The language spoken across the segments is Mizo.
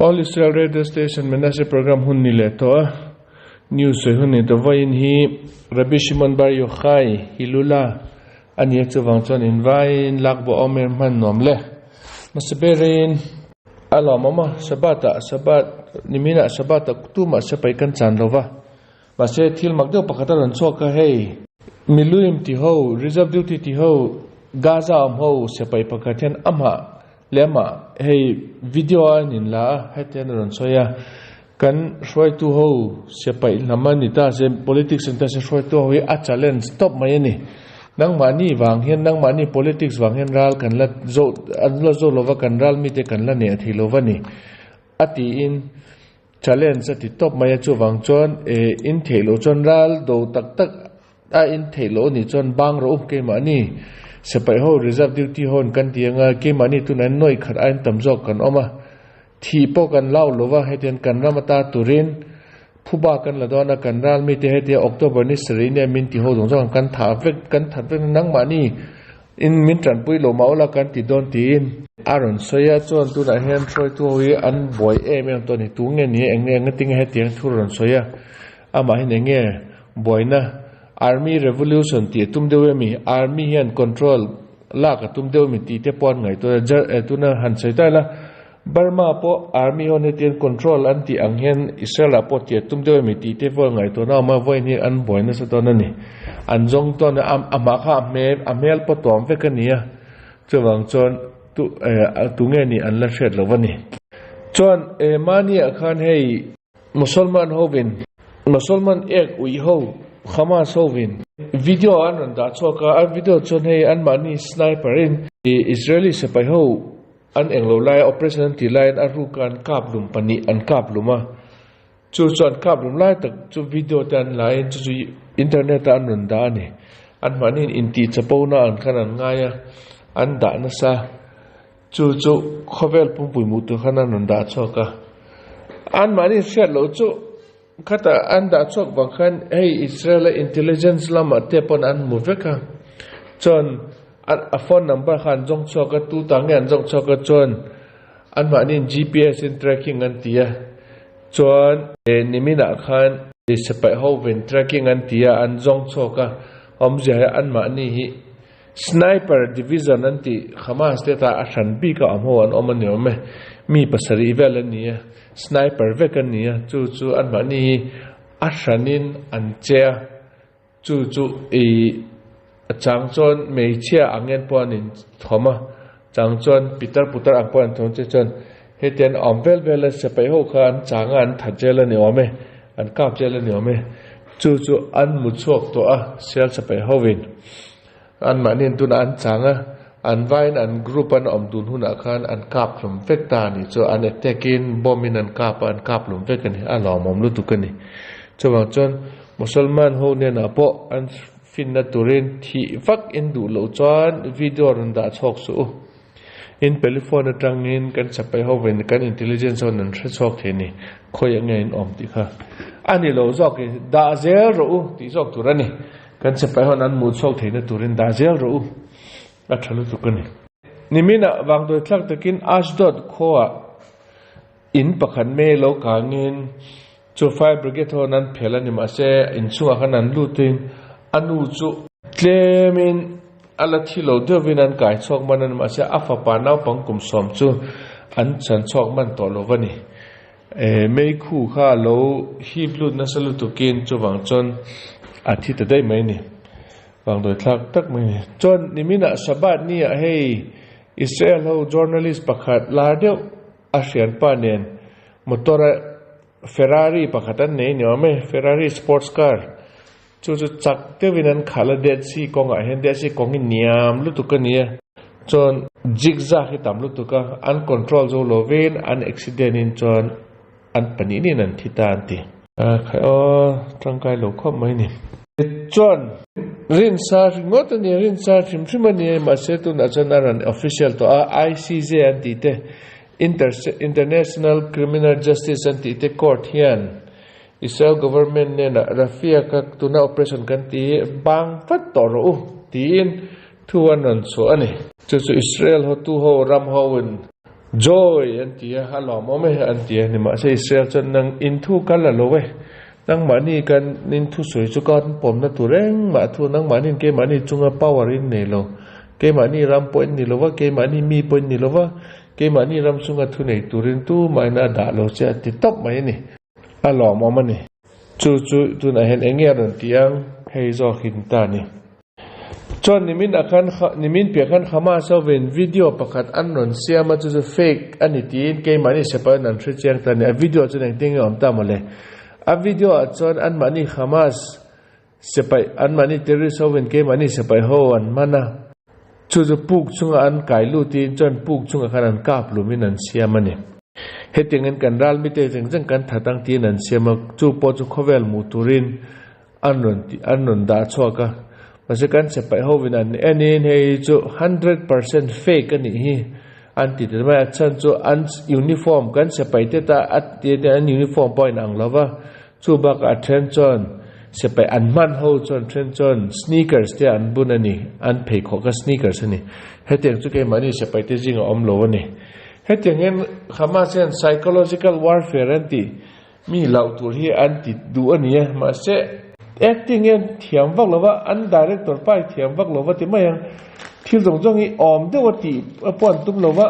All Israel Radio Station Menashe program hun ni leh tawh a, news sawi hun ni tawh. Vawiin hi Rabbi Shimon Bar Yochai Hilula a ni a, chuvang chuan invaiin lak bawh awm em hman nuam le. Hmasa berin a lawmawm a, Shabbat ah Shabbat niminah Shabbat ah tumah sipai kan chan lo va, mahse thil mak deuh pakhat a rawn chhuak a, hei Miluim ti ho, reserve duty ti ho, Gaza awm ho sipai pakhat hian amah Lema, hei video a nin la a, hetiang a rawn sawi a, kan hruaitu ho siapaih hnam a ni ta se, politics an ta se hruaitu ho hi a challenge tawp mai a ni. Nangmahni vang hian, nangmahni politics vang hian ral kan la zo, an la zo lova kan ral mite kan la neh thei lova ni a tiin challenge a ti tawp mai a, chuvang chuan eh in theih loh chuan ral do tak tak A in theih loh anih chuan bang rawh u keimahni sipai ho reserve duty ho an kan ti anga keimahni tunah hian nuaih khat aiin tam zawk kan awm a, thih pawh kan lau lo va, hetiang kan ram ata turin phuba kan la dawn a, kan ral mite hetia October ni sarih nia min ti ho zawng zawng kan thah vek kan that vek nangmahni in min tanpui lo mah ula kan ti dawn tiin a rawn sawi a, chuan tunah hian hruaitu ho hi an buai em em tawh a ni, tunge ni eng nge engatinge hetiang thu rawn sawi a, amahin eng nge Buaina, Army revolution tih a tum deuh emi? Army hian control lak a tum deuh emi tih te pawh an ngaihtuah a, jar eh tuna han sawi ta ila Burma pawh army ho hetian control an tih ang hian Israel ah pawh tih a tum deuh emi tih te pawh ngaihtuahna a awm a, vawiin hi an buai nasa dawn a ni. An zawng tawn a, amah kha a hmel a hmel pawh tuam vek a ni a, chuvang chuan tu eh tunge nih an la hriat loh a ni. Chuan eh mahni ah khan hei Musalman hovin Musalman ek uih ho Hamas hovin video an rawn dah chhuak a, an video chuan hei anmahni sniper in Israeli sipai ho an englo laia operation an tih laiin a ruka an kap lum pahnih an kap lum a, chu chu an kap lum lai tak chu video te an la in chu chu internet ah an rawn dah a ni. Anmahni in intih chapo na ang khan an ngai a, an dah nasa. Chu chu khawvel pumpui hmuh tur khan an rawn dah chhuak a, anmahni hriat loh chu khatah an dah chhuak vang khan hei Israel a intelligence lamah te pawn an hmu vek a, chuan a phone number kha an zawng chhuak a, tu ta nge an zawng chhuak a chuan anmahni GPS in tracking an ti a, chuan niminah khan sipai ho ven tracking an ti a, an zawng chhuak a, awmzia hi anmahni hi. Sniper Division an tih Hamas te ta a hran bik a awm ho an awm a ni awm e. Mi pasarih vel an ni a, sniper vek an ni a, chu chu anmahni hi a hranin an che a, chu chu ih a chang chuan hmeichhia ang en pawh an inthawm a, chang chuan pitar putar ang pawh an inthawm che chuan hetiang awm vel vel a sipai ho kha an chang a an that zel a ni awm e, an kap zel a ni awm e. Chu chu an mu chhuak tawh a sial sipai hovin. Anmahniin tunah an chang a, an vaiin an group an awm dun hunah khan an kap hlum vek ta a nih chu, an attack in bomb in an kap a, an kap hlum vek a ni, a lawmawm lutuk a ni. Chuvang chuan Musalman ho hnenah pawh an finna turin thih vak in duh loh chuan video rawn dah chhuak suh u. In peliphone atangin kan sapai hovin kan intelligence ho an hre chhuak thei a ni, khawiah nge in awm tih kha a ni lo zawk i dah zel rawh u tih zawk tur a ni. Kan sipai hawn an hmuh chhuak theihna turin dah zel rawh u, a tha lutuk a ni. Niminah vangdawi thlak takin Ashdod khuaah in pakhat mei lo kangin chu fire brigade hawn an phel a ni mahse inchhungah khan an lutin a nu chu tlemin a la thi lo deuhvin an kai chhuak man a ni mahse a fapa naupang kum sawm chu an chan chhuak man tawh lo va ni. Meikhu kha a lo hip lut nasa lutukin chuvang chuan a thi ta daih mai a ni. Vangdawi thlak tak mai a ni. Chuan niminah Shabbat niah hei Israel ho journalist pakhat lar deuh a hrianpa nen motor a Ferrari pakhat an nei ni awm e, Ferrari sports car Chu chu chak deuhin an khalh a Dead Sea kawngah hian Dead Sea kawng hi niam lutuk a ni a, chuan zigzag hi tam lutuk a, an control zo lovin an accident in chuan an pahnih niin an thi ta an ti. Khai aw tangkai lo khawp mai ni. Chuan rinsa ringawt a ni a, rinsa hrim hrim a ni a, mahse tunah chuan a rawn official tawh a, ICJ an tih te, International Criminal Justice an tih te court hian Israel government hnenah Rafia kha tuna operation kan ti hi bang vat tawh rawh u tiin thu an rawn chhuah a ni. Chu chu Israel hotu ho ram hoin Joy an ti a, a lawmawm e an ti a, nimahse Israel chuan nang in thu kal a lo e, nangmahni kan in thusawi chu kan pawmna tur engmah thu, nangmahniin keimahni chunga power in nei lo, keimahni ram pawh in ni lo va, keimahni mi pawh in ni lo va, keimahni ram chunga thu nei turin tumahin a dah lo che a ti tawp mai a ni. A lawmawm a ni. Chu chu tunah hian eng nge a rawn ti ang? Hei zawk in ta a ni. Chuan nimin ah khan nimin piah khan Hamas ho vein video pakhat an rawn siam a, chu chu fake a ni tiin keimahni sepain an hre chiang ta a ni. A video chuan engtin nge awm ta mawle? A video ah chuan anmahni Hamas sepaih anmahni terrorist ho vein keimahni sepaih ho an hman a, chu chu puk chunga an kai lutin chuan puk chungah khan an kap lumin an siam a ni. Hetiangin kan ral mite zeng zeng kan that ang tiin an siam a, chu pawh chu khawvel hmuh turin An rawn tih an rawn dah chhuak a, mahse kan che paih hovin an enin hei hi chu 100% fake a nih hi an ti ta mai a, chhan chu an uniform kan che paih te ta a ti a an uniform pawh a inang lo va, chu bakah a then chuan che paih an hman ho chuan then chuan sneakers te an bun a ni, an pheikhawk kha sneakers a ni, hetiang chu keimahni che paih te zingah awm lo a ni. Hetiang hian Hamas hian psychological warfare an tih. Mi loh tur hi an ti duh a ni a, mahse acting hian thiam vak lova, an director pa hi thiam vak lova ti mai ang, thil zawng zawng hi awm deuh a tih pawh an tum lova,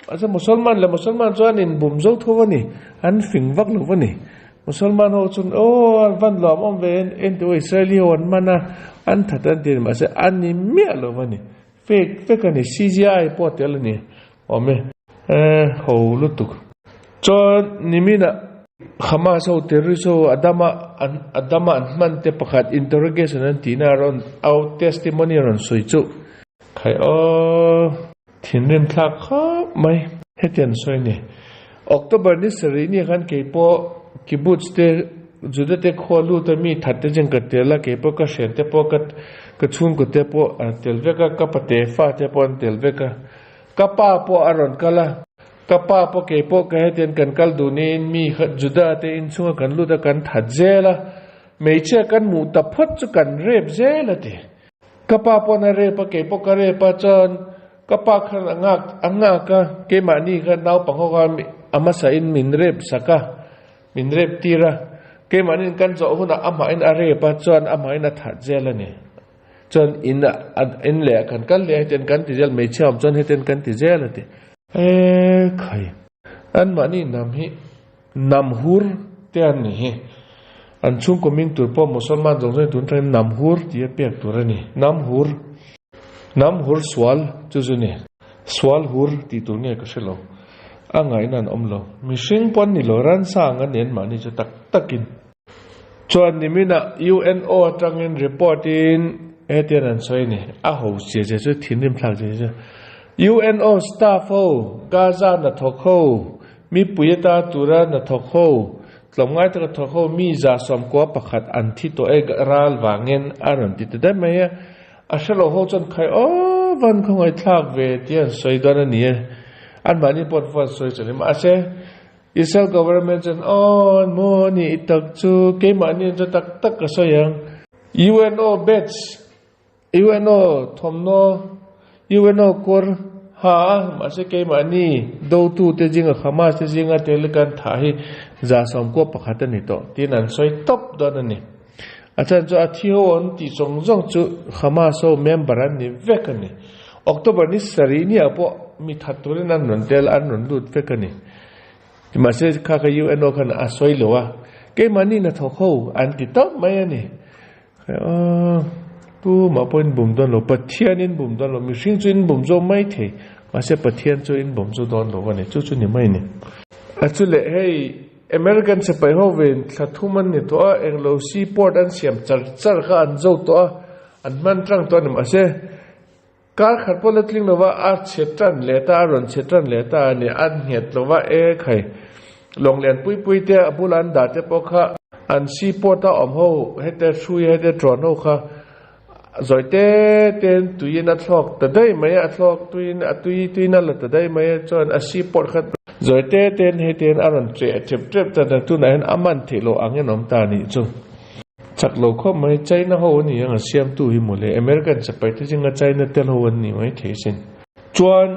mahse Musalman leh Musalman chuan an inbum zo tho a ni, an fing vak lo a ni. Musalman ho chuan aw an van lawm awm ve en tih Israeli ho an man a, an that an ti a ni, mahse an ni miah lo a ni, fake vek a ni, CGI pawh tel a ni awm e. Ho lutuk. Chuan niminah Hamas ho terrorist ho Adama an Adama an hman te pakhat interrogation an tihna a rawn au testimony a rawn sawi chu. Khai aw thinrim thlak khawp mai. Heti an sawi ni. October ni sarih ni khan keipawh kibbutz te Juda te khua lut a mi that te chen ka tel a keipawh ka hrian te pawh ka ka chhungkaw te pawh an tel vek a ka pate fa te pawh an tel vek a. Ka pa pawh a rawn kal a, ka pa pawh kei pawh ka hetian kan kal duhniin mi kha Juda te inchhunga kan lut a kan that zel a, hmeichhia kan hmuh ta phawt chu kan rep zel a ti. Ka pa pawn a rep a, kei pawh ka rep a, chuan ka pa khan a nghak a nghak a, keimahni kha naupang ho kha a hmasa in min rep sak a, min rep tir a, keimahniin kan zawh hunah amahin a rep a, chuan amahin a that zel a ni. Chuan in a in leh kan kal leh a hetian kan ti zel hmeichhia awm chuan hetian kan ti zel a ti. E khai. Anmahni hnam hi hnam hur te an ni hi. An chhungkaw ming tur pawh Musalman zawng zawng tun tangin hnam hur tih a pek tur a ni. Hnam hur. Hnam hur sual chu chu ni. Sual hur tih tur nge ka hre lo. A ngaihna an awm lo. Mihring pawh an ni lo ransa ang an ni anmahni chu tak takin. Chuan niminah UNO atangin report in hetian an sawi a ni, a ho che che chu thinrim thlak che che chu. UNO staff ho, Gaza hnathawk ho, mipui ata tura hnathawk ho, tlawmngai taka thawk ho mi 191 an thi tawh e ral vangin a rawn ti ta daih mai a, a hrelo ho chuan khai aw van khawngaihthlak ve tih an sawi dawn a ni e, anmahni pawh an sawi chuan mahse Israel government chuan aw maw ni i tak chu keimahni an chu tak tak ka sawi ang. UNO batch, UNO thawmhnaw, UNO kawr ha a mahse keimahni dotu te zinga Hamas te zinga tel kan thah hi 191 a ni tawh tiin an sawi tawp dawn a ni. A chhan chu a thi ho an tih zawng zawng chu Hamas ho member an ni vek a ni. October ni sarih ni ah pawh mi that turin an rawn tel an rawn lut vek a ni. Mahse kha kha UNO khan a sawi lo a, keimahni hnathawk ho an ti tawp mai a ni. Aw tu mah pawh in bum dawn lo, Pathian in bum dawn lo, mihring chu in bum zawk mai thei, mahse Pathian chu in bum chu dawn lo a ni, chu chu ni mai a ni. A chu leh hei American sipai ho vein thla thum an ni tawh a, englo sea port an siam char char kha an zo tawh a, an hman tang tawh a ni mahse kar khat pawh la tling lova a chhe tan leh ta a rawn chhe tan leh ta a ni, an nghet lova e khai lawng lian pui pui te a bula an dah te pawh kha an sea port a awm ho hete hrui hete trawn ho kha zawi te ten tuiin a thlawk ta daih mai a, a thlawk tuiin a tui tuiin a la ta daih mai a chuan a sea port kha zawi te ten hei ten a rawn ṭeh ṭep ṭep ta ta tunah hian a man theih loh angin a awm ta a nih chu. Chak lo khawp mai China ho a ni ang a siamtu hi mawle American sipai te zinga China tel ho an ni mai thei sin. Chuan.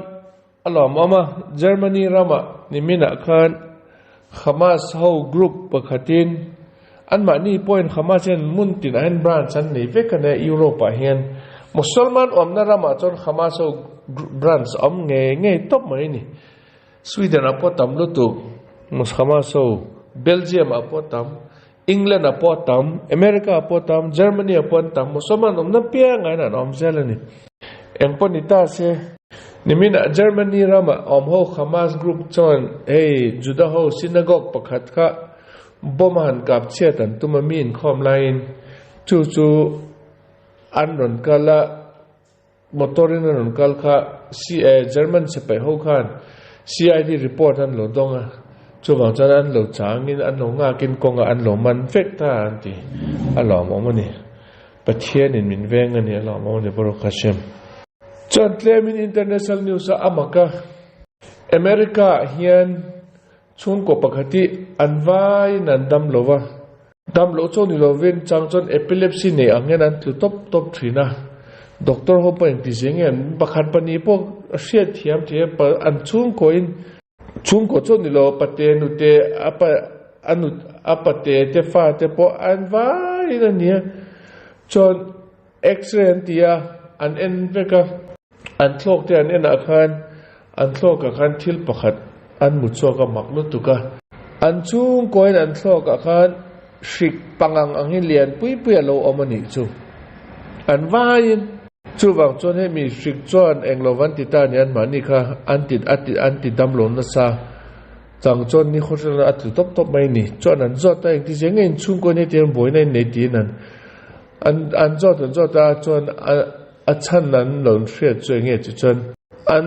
A lawmawm a, Germany ramah niminah khan Hamas ho group pakhatin anmahni pawhin Hamas hian hmun tinah hian branch an nei vek a nia Europe ah hian. Musalman awmna ramah chuan Hamas ho branch awm ngei ngei tawp mai a ni. Sweden ah pawh tam lutuk Hamas ho, Belgium ah pawh tam, England ah pawh tam, America ah pawh tam, Germany ah pawh an tam, Musalman awmna piangah hian an awm zel a ni. Eng pawh ni ta se. Niminah Germany ramah awm ho Hamas group chuan hei Juda ho synagogue pakhat kha bomb a han kap chhiat an tum a, mi inkhawm laiin chu chu an rawn kal a, motor in an rawn kal kha German sipai ho khan CID report an lo dawng a, chuvang chuan an lo changin an lo nghakin kawngah an lo man vek ta an ti a lawmawm a ni. Pathianin min veng a ni a lawmawm a ni Baruch Hashem. Chuan tlemin international news a amak a, America ah hian chhungkaw pakhat hi an vaiin an dam lo va, dam loh chu ni lovin chang chuan epilepsy nei ang hian an tlu tawp tawp thin a, doctor ho pawh engti zia nge an pakhat pahnih pawh a hriat thiam thei a, an chhungkaw in chhungkaw chu ni lo pate nute a pa a nut a pate te fate pawh an vaiin a nia chuan X-ray an ti a, an en vek a. An thlawk te an en ah khan an thlawk ah khan thil pakhat an mu chhuak a mak lutuk a. An chhungkawiin an thlawk ah khan hrik pangang ang hi lian pui pui a lo awm a nih chu. An vaiin. Chuvang chuan hemi hrik chuan englo van ti ta ni anmahni kha an ti a ti an ti damlo nasa chang chuan ni khawhran a tlu tawp tawp mai ni. Chuan an zawt a engtizia nge in chhungkawiin heti hian buaina in nei tiin an An an zawt an zawt a chuan a a chhan an lo hriat chu enge ti chuan an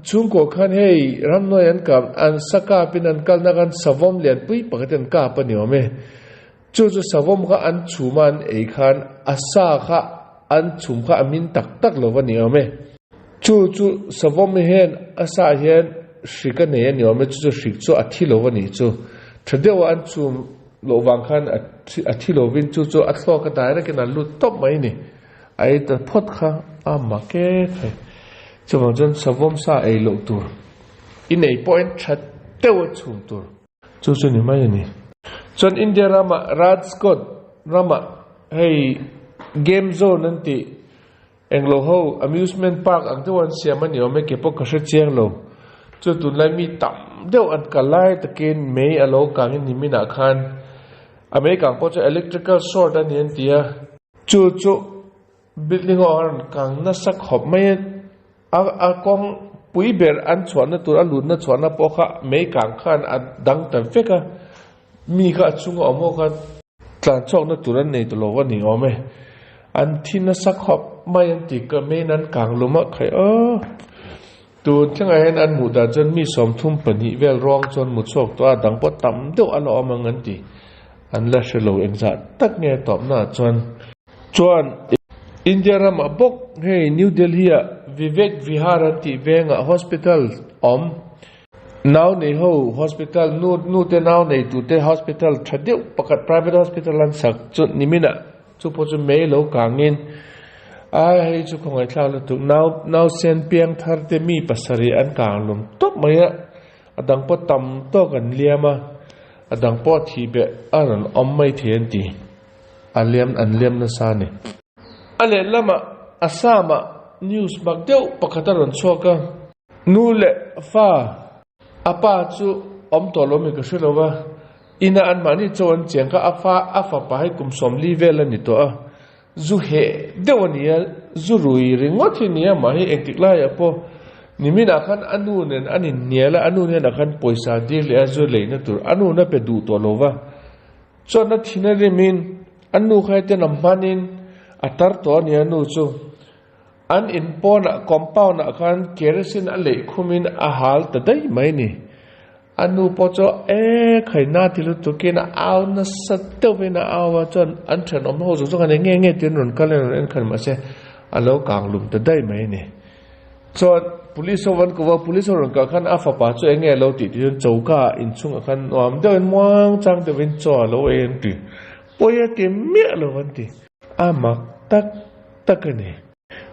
chhungkaw khan hei ramhnuai an kap an sa kap in an kalna khan savawm lian pui pakhat hi an kap a ni awm e chu chu savawm kha an chhum a an ei khan a sa kha an chhum kha a min tak tak lo va ni awm e chu chu savawm hian a sa hian hrik a nei a ni awm e chu chu hrik chu a thi lo va nih chu tha deuh a an chhum Loh vang khan a thi lovin chu chu a thluak a direct in a lut tawp mai ni. A ei ta phawt kha a mak e thei. Chuvang chuan savawm sa ei loh tur. I nei pawhin tha deuh a chhum tur. Chu chu ni mai a ni. Chuan India ramah Rajkot ramah hei game zone an tih Englo ho amusement park ang deuh an siam a ni awm e, ke pawh ka hre chiang lo. Chu tunlai mi tam deuh an kal lai takin mei a lo kang in niminah khan a mei kang pawh chu electrical short a ni an ti a. Chu chu building ho a rawn kang nasa khawp mai a, a a kawng pui ber an chhuahna tur a lutna chhuahna pawh kha mei kang khan a dang ta vek a, mi kha a chunga awm ho khan Tlan chhuakna tur an nei ta lo a ni awm e. An thi nasa khawp mai an ti ka main an kang lum a khaih aw. Tun thlengah hian an hmuh dan chuan mi 32 vel ruang chuan mu chhuak tawh a dang pawh tam deuh a la awm ang an ti. An la hre lo engzah tak nge tawpna ah chuan. Chuan India ramah bawk hei New Delhi ah Vivek Vihar an tih vengah hospital awm. Nau nei ho hospital nu nu te nau nei tu te hospital tha deuh pakhat private hospital an sak chu niminah chu pawh chu mei lo kangin a hei chu khawngaihthlak lutuk nau nau sen piang thar te mi pasarih an kang lum tawp mai a a dang pawh tam tawk an liam a a dang pawh a thih beh a rawn awm mai thei an ti a liam an liam nasa a ni. A lehlamah Assam ah news mak deuh pakhat a rawn chhuak a. Nu leh fa, a pa chu awm tawh lo mi ka hre lo va, ina anmahni chaw an chiang kha a fa a fapa hi kum 40 vel a ni tawh a, zu heh deuh a ni a, zu rui ringawt hi a ni a, mah hi engtik laiah pawh niminah khan a nu nen an inhnial a, a nu hnenah khan pawisa dir leh a zu leina tur a nu na pe duh tawh lo va, chuan a thin a rimin a nu kha hetiang a hmanin a tar tawh a ni a nu chu. An in pawnah compound ah khan kerosene a leih khumin a hal ta daih mai ni. A nu pawh chu e khai na ti lutukin a au nasa deuhin a au a, chuan an thenawm ho zawng zawng khan eng nge nge tiin rawn kal in rawn en khan mahse a lo kang lum ta daih mai ni. Chuan police ho an ko va, police ho rawn kal khan a fapa chu eng nge a lo tih tih chuan choka ah inchhungah khan nuam deuhin muang chang deuhin chaw a lo ei an ti. Pawi a ti miah lo an ti. A mak tak tak a ni.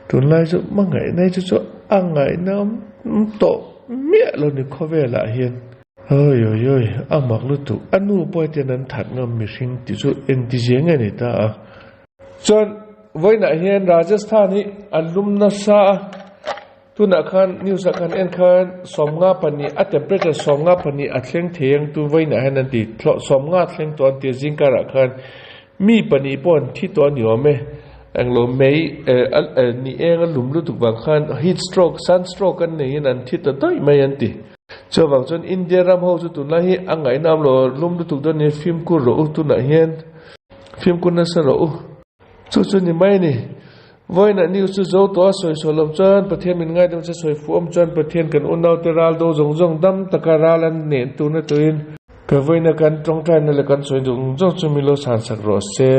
Tunlai chu hmangaihna hi chu chu a ngaihna awm tawh. miah lo ni khawvelah hian. Oi oi oi, a mak lutuk, a nu pawh hetian an that ngam mihring tih chu engtizia nge ni ta a. Chuan vawiinah hian Rajasthan hi a lum nasa a, tunah khan news ah khan en khan 52, a temperature 52 a thleng thei ang tu vawiinah hian an ti, 50 thleng tawh an ti a zingkarah khan mi pahnih pawh an thi tawh a ni awm e, englo mei ni eng a lum lutuk vang khan heat stroke, sun stroke an neiin an thi ta dawih mai an ti. Chuvang chuan India ram ho chu tunlai hi a ngaihnam lo lum lutuk dawn nia fimkhur rawh u tunah hian fimkhur nasa rawh u. Chu chu ni mai a ni. Vawiinah news chu zo tawh a sawi sawi lo chuan Pathian min ngaidam che sawi fuh awm chuan Pathian kan unaute ral do zawng zawng dam taka ral an neh turna turin ka vawiina kan tawngtaina leh kan sawi duh zawng chu min lo chhansak rawh se.